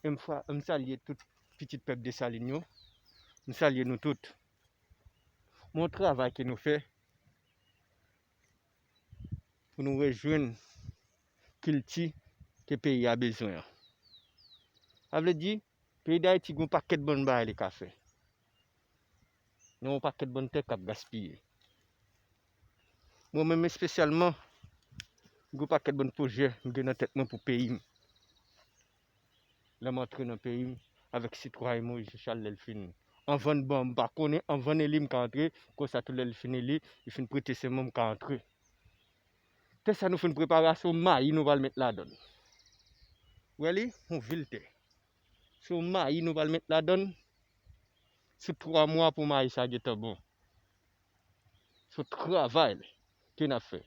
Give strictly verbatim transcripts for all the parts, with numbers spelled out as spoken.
E m fra-, m salye tout pitit pèp Desalin yo. M salye nou tout. Bon travay ke nou fè pou nou rejwenn kilti ke peyi a bezwen an. Sa vle di, peyi Dayiti gen yon pakèt bann bagay li ka fè. Gen yon pakèt bann tè k ap gaspiye. Mwen menm espesyalman, gen yon pakèt bann pwojè m gen nan tèt mwen pou peyi m. Lè m antre nan peyi m avèk sitwayen Moïse Jean Charles lè l fin. Anvan l ban m pa konnen, anvan l eli m ka antre, konsa tou lè l fin eli, li fin prete sèman m ka antre. Tè sa nou fin prepare a, se yon mayi nou pral met ladan l. Ou wè li? Yon vil tè. Se yon mayi nou pral met ladan l. Sou twa mwa pou mayi sa gentan bon. Se yon travay ke n ap fè.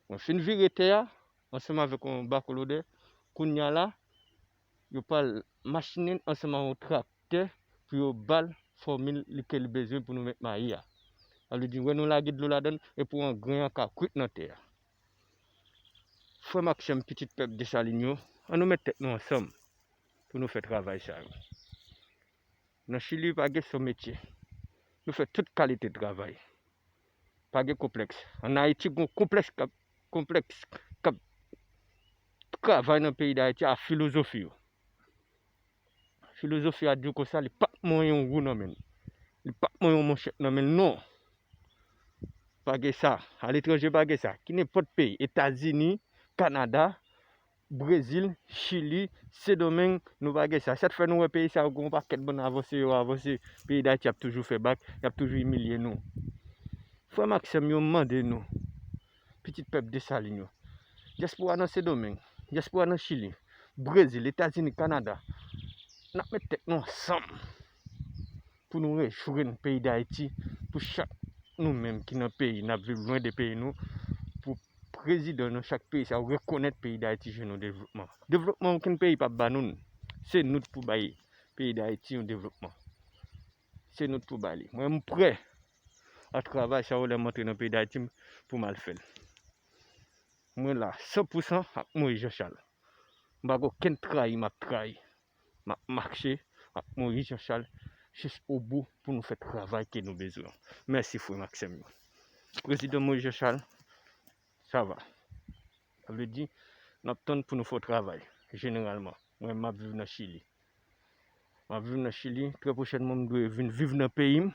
Mwen fin vire tè a ansanm avèk yon bako lodè. Kounye a la, yo pral machinen ansanm ak yon traktè pou yo ba l fòmil li ke li bezwen pou nou met mayi a. Sa vle di, wè nou lage dlo ladan l, epi yon grenn an ka kwit nan tè a. Frè m ak sè m, pitit pèp Desalin yo, ann nou met tèt nou ansanm pou nou fè travay sa yo. Nan Chili, pa gen sèl metye. Nou fè tout kalite travay. Pa gen konplèks. Ann Ayiti, gen yon konplèks k ap, konplèks k ap travay nan peyi Dayiti a filozofi yo. Filozofi a di w konsa, li p ap manyen yon wou nan men l. Li p ap manyen yon manchèt nan men l, non. Pa gen sa. Aletranje, pa gen sa. Ki nenpòt peyi, Etazini, Kanada, Brezil, Chili, Sendomeng, nou pa gen sa. Sa k fè nou wè peyi sa yo gen yon pakèt bann avanse yo avanse, peyi Dayiti ap toujou fè bak, y ap toujou imilye nou. Frè m ak sè m yo, m mande nou, pitit pèp Desalin yo, dyaspora nan Sendomeng, dyaspora nan Chili, Brezil, Etazini, Kanada, n ap met tèt nou ansanm pou nou rejwenn peyi Dayiti, pou chak nou menm ki nan peyi, n ap viv lwen de peyi nou, pou prezidan nan chak peyi sa yo rekonèt peyi Dayiti jwenn yon devlopman. Devlopman okenn peyi p ap ba nou l. Se nou t pou bay peyi Dayiti yon devlopman. Se nou t pou ba li. Mwen, m prè a travay sa yo lè m antre nan peyi Dayiti pou m al fè l. Mwen la san pou san ak Moïse Jean Charles. M pa gen okenn trayi m ap trayi. M ap mache ak Moïse Jean Charles jis obou pou nou fè travay ke nou bezwen. Mèsi frè m ak sè m yo. Prezidan Moïse Jean Charles, sa va. Sa vle di, n ap tann pou nou fè yon travay, jeneralman. Mwen, m ap viv nan Chili. M ap viv nan Chili. Trè pwochènman, m dwe vin viv nan peyi m.